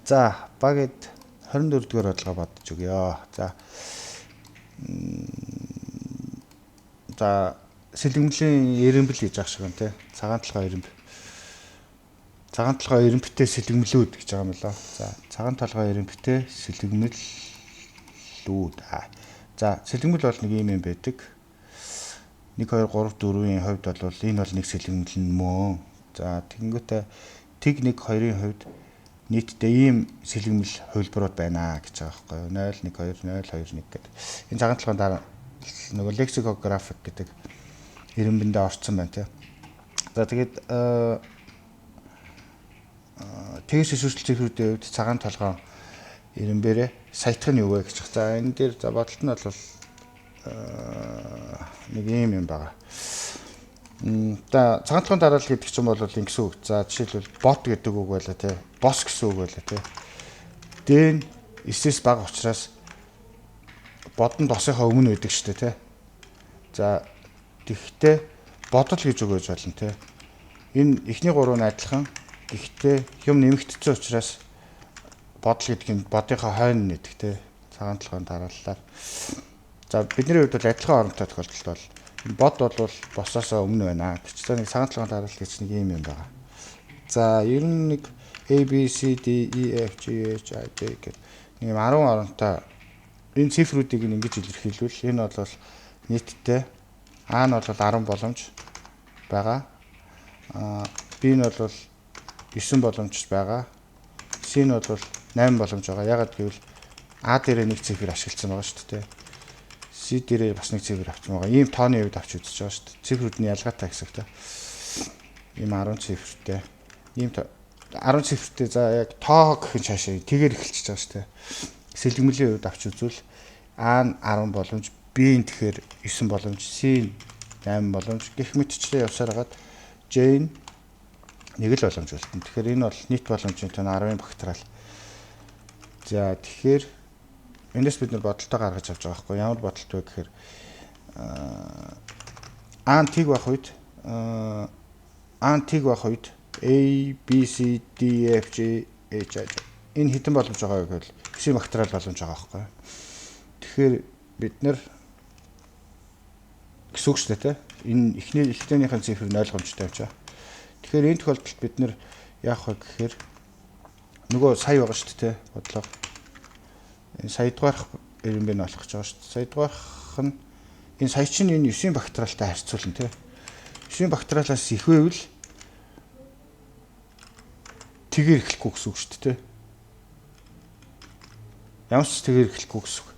За багэд 24 дугаар бодлого бодож өгье. За за сэлгэмлийн эрэмбэл гэж аах шиг байна те. Цагаан толгой эрэмб. Цагаан толгой эрэмбтэй сэлгэмлүүд гэж байгаа юм лөө. За цагаан толгой эрэмбтэй сэлгэмлүүд. За сэлгэмэл бол нэг юм юм байдаг. 1 2 3 4-ийн хувьд бол энэ бол нэг сэлгэмэл нь мөн. За тэгэнгүүтээ тэг 1 2-ын хувьд нийтдээ ийм сэлгэмэл хувилбарууд байна гэж байгаа байхгүй юу? 0 1 2 0 2 1 гэдэг. Энэ цагаан толгойн дараа нөгөө лексикографик гэдэг эрэмбэндээ орцсон байна тий. За тэгээд тэгээс эсвэл цифрүүдийн хувьд цагаан толгой эрэмбэрээ саятах нь юу вэ гэж. За энэ дээр за бодолт нь бол нэг ийм юм байгаа. За цагаан толгойн дараалал гэдэг чинь бол ингэсэн үг. За жишээлбэл бот гэдэг үг байлаа тий. Бос гэсэн үг байлаа тий. Дэн эсэс бага учраас бодон досынхаа өмнө байдаг шүү дээ тий. За тэгвэл бодол гэж үг байж болно тий. Энэ эхний гурав нь адилхан. Гэхдээ юм нэмэгдсэн учраас бодол гэдэг нь бодынхаа хойно нэгдэг тий. Цагаан толгойн дараалалаар. За бидний хувьд бол адилхан оронтой тохиолдолд бол бод бол босоосоо өмнө байна гэж. За нэг цагаан толгойн дараалал гэж нэг юм юм байгаа. За ер нь нэг A B C D E F G H I J гэх нэг юм 10 оронтой энэ цифрүүдийг ингэж илэрхийлвэл энэ бол нийтдээ А нь бол 10 боломж байгаа. B нь бол 9 боломж байгаа. C нь бол 8 боломж байгаа. Ягаад гэвэл А дээрээ нэг цифр ашигласан байгаа шүү дээ. C дээрээ бас нэг цифр авсан байгаа. Ийм тооны хувьд авч үзэж байгаа шүү дээ. Цифрүүд нь ялгаатай гэсэн үг та. Ийм 10 цифртэй. Ийм 10 цифртэй за яг тоо гэх нь цаашаа тэгээр эхэлчихэж байгаа шүү дээ. Сэлгэмлийн хувьд авч үзвэл А нь 10 боломж, B нь тэгэхээр 9 боломж, C нь 8 боломж гэх мэтчлээ явсаар хагаад J нь нэг л боломж үлдэнэ. Тэгэхээр энэ бол нийт боломжийн тоо 10-ын багтраал. За тэгэхээр эндээс бид нар бодолтой гаргаж авч байгаа байхгүй ямар бодолтой вэ гэхээр А нь тэг байх үед А нь тэг байх үед A B C D F G H I J энэ хэдэн боломж байгаа вэ гэвэл 9 багтраал боломж байгаа байхгүй. Тэгэхээр бид нар гэсэн үг шүү дээ тий. Энэ эхний эхнийхээ цифр нь ойлгомжтой явж байгаа. Тэгэхээр энэ тохиолдолд бид нар яах вэ гэхээр нөгөө сая байгаа шүү дээ тий. Бодлого. Энэ саядгаарх эрэмбэ нь болох гэж байгаа шүү дээ. Саядгаарх нь энэ сая чинь энэ 9-ийн багтраалтай харьцуулна тий. 9-ийн багтраалаас их байвал тэгээр эхлэхгүй гэсэн үг шүү дээ тий. Ямар ч тэгээр эхлэхгүй гэсэн үг.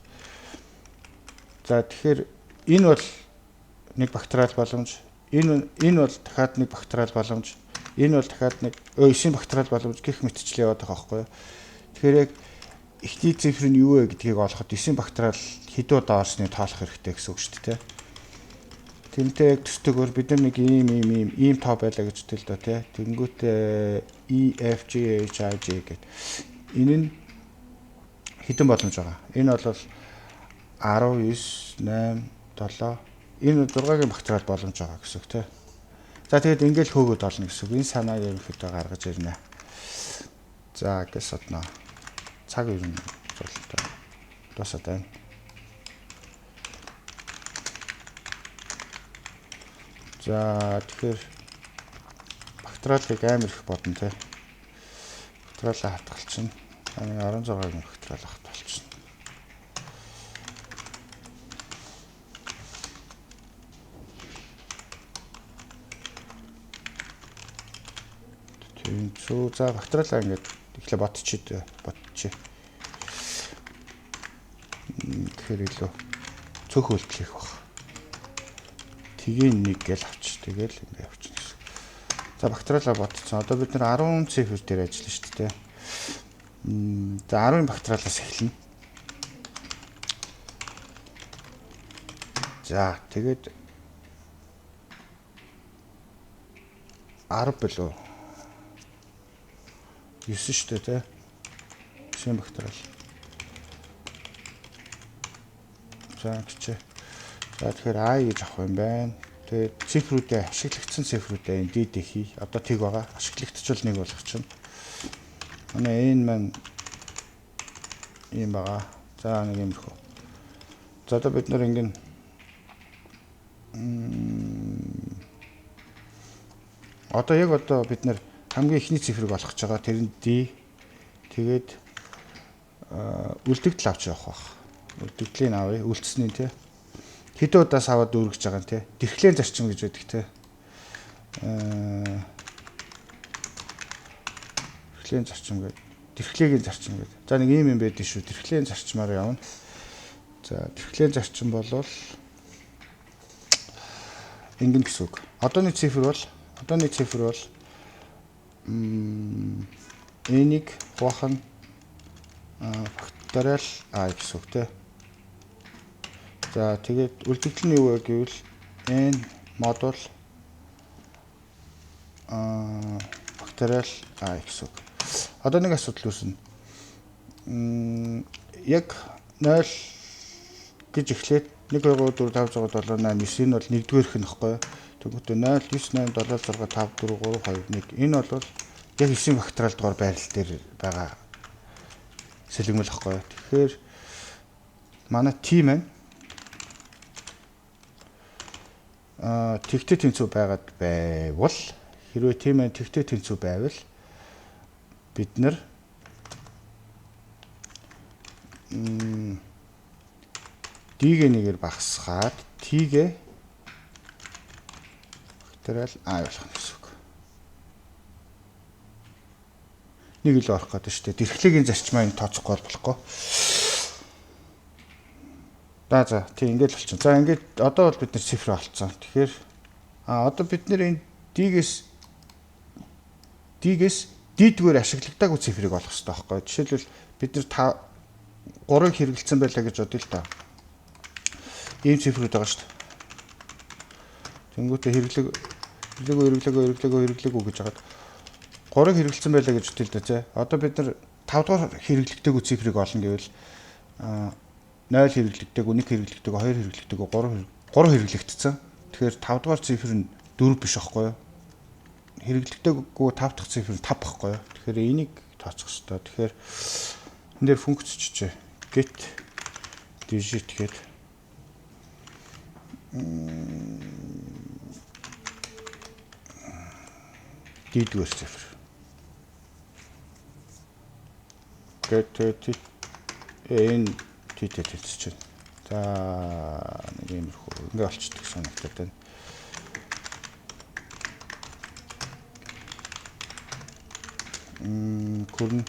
За тэгэхээр энэ бол нэг багтраал боломж, энэ бол дахиад нэг багтраал боломж, энэ бол дахиад нэг 9-ийн багтраал боломж гэх мэтчлээ яваад байгаа байхгүй юу. Тэгэхээр яг эхний цифр нь юу вэ гэдгийг олоход 9-ийн багтраал хэдэн удаа орсныг тоолох хэрэгтэй гэсэн үг шүү дээ. Тэнтэй яг төстөгөр бид нар нэг ийм ийм тоо байлаа гэж үзэл дөө тий. Тэнгүүтээ E F G H I J гэд. Энэ нь хэдэн боломж байгаа. Энэ бол 10 9 8 7 энэ 6-гийн багтраал боломж байгаа гэсэн үг тий. За тэгээд ингээл хөөгөөд олно гэсэн үг. Энэ санааг ерөнхийдөө гаргаж ирнэ. За гэс одно. Цаг ер нь золтой. Дуусаад байна. За тэгэхээр багтраалыг амар их бодно тий. Багтраалаа хатгалчихна. 16-гийн багтраал хатгалчихна. Тэнцүү. За багтраалаа ингээд эхлээ ботчих. Тэгэхээр илүү цөөх үйлдэл хийх баг. Тгийн нэг гэл авч тэгэл ингэ явчихна гэсэн. За багтраалаа ботцсон. Одоо бид нар 10 цифр дээр ажиллана шүү дээ. За 10-ын багтраалаас эхэлнэ. За тэгээд 10 билүү 9 шүү дээ тий. 9 багтраал. За гэчээ. За тэгэхээр I гэж авах юм байна. Тэгээд цифрүүдээ ашиглагдсан цифрүүдээ энэ D-д хий. Одоо тэг байгаа. Ашиглагдчихвал нэг болгочихно. Манай энэ маань Ийм байгаа. За, нэг иймэрхүү. За, одоо бид нар ингэн одоо яг одоо бид нар хамгийн эхний цифрыг олох гэж байгаа. Тэр нь D. Тэгээд үлдэгдэл авч явах байх. Үлдэгдлийг авъя. Үлдсэний, тий. Хэдэн удаас аваад дүүргэж байгаа юм, тий. Дирхлэн зарчим гэж байдаг, тий. Дирхлэн зарчим гэдэг. Дирхлэгийн зарчим гэдэг. За, нэг ийм юм байдаг шүү. Дирхлэн зарчмаар явна. За, дирхлэн зарчим болвол ингэн гэсэн үг. Одооны цифр бол энийг хуваах нь факториал i гэсэн үг, те. За, тэгээд үлдэгдэл нь юу вэ гэвэл n модуль факториал i гэсэн үг. Одоо нэг асуудал үүснэ. Яг 0 гэж эхлээд 1 2 3 4 5 6 7 8 9, энэ бол нэгдүгээрх нь баггүй юу? Тэгвэл 0 9 8 7 6 5 4 3 2 1, энэ бол яг 9 факториал дугаар байрлал дээр байгаа сэлгэмэл баггүй юу? Тэгэхээр манай t маань тэгтэй тэнцүү байгаад байвал, хэрвээ t маань тэгтэй тэнцүү байвал бид нар D-гээ нэгээр багасгаад T-гээ факториал I болох нь гэсэн үг. Нэг илүү орох гэдэг шүү дээ. Дирхлэгийн зарчмаа энэ тооцохгүй бол болохгүй. За, тийм, ингээд л болчихно. За, ингээд одоо бол бид нар цифр олцсон. Тэгэхээр одоо бид нар энэ D-гээс D-дгээр ашиглагдаагүй цифрыг олох хэрэгтэй байхгүй. Жишээлбэл, бид нар 3-ыг хэрэглэсэн байлаа гэж бодъё л доо. Ийм цифрүүд байгаа шүү дээ. Тэнгүүтээ хэрэглэг хэрэглээгүй, хэрэглээгүй, хэрэглээгүй, хэрэглээгүй гэж хагаад 3-ыг хэрэглэсэн байлаа гэж бодъё л доо, тий. Одоо бид нар 5 дугаар хэрэглэгдээгүй цифрыг олно гэвэл 0 хэрэглэгдээгүй, 1 хэрэглэгдээгүй, 2 хэрэглэгдээгүй, 3 3 хэрэглэгдсэн. Тэгэхээр 5 дугаар цифр нь 4 биш байхгүй юу? Хэрэглэгдээгүй 5 дахь цифр нь 5 байхгүй юу? Тэгэхээр энийг тооцох хэрэгтэй. Тэгэхээр энэ дээр функц чижээ. Get digit гэдэг D-дгээр цифр. Get энэ T-тэй тэнцэж байна. За, нэг иймэрхүү ингээ олчдөг санагдаад байна. Күрн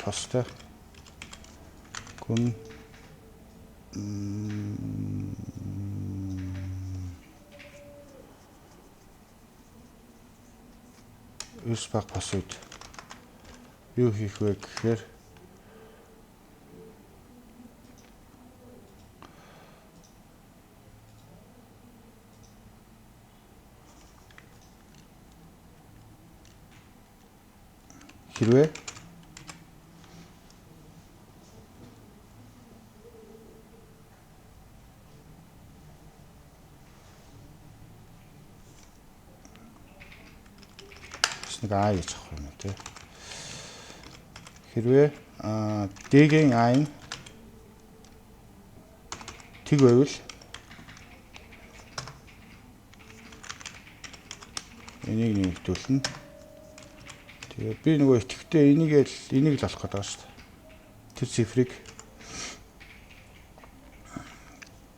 тостой күн 9 баг пос үед юу хийх вэ гэхээр хэрвээ нэг i гэж авах юм, тий. Хэрвээ D-гийн i нь тэг байвал энийг нэмэгдүүлнэ. Тэгээд би нөгөө итгэвтэй энийг л олох гэдэг байгаа шүү дээ. Тэр цифрыг,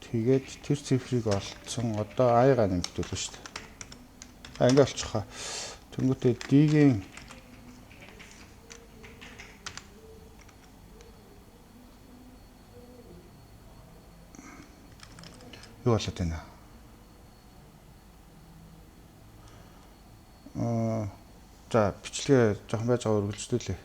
тэгээд тэр цифрыг олцсон, одоо i-гаа нэмэгдүүлнэ шүү дээ. А, ингэ олчихоо. Тэнгүүтээ D-гийн юу болоод байна? За, бичлэгээ жоохон байж байгаа, үргэлжлүүлээ.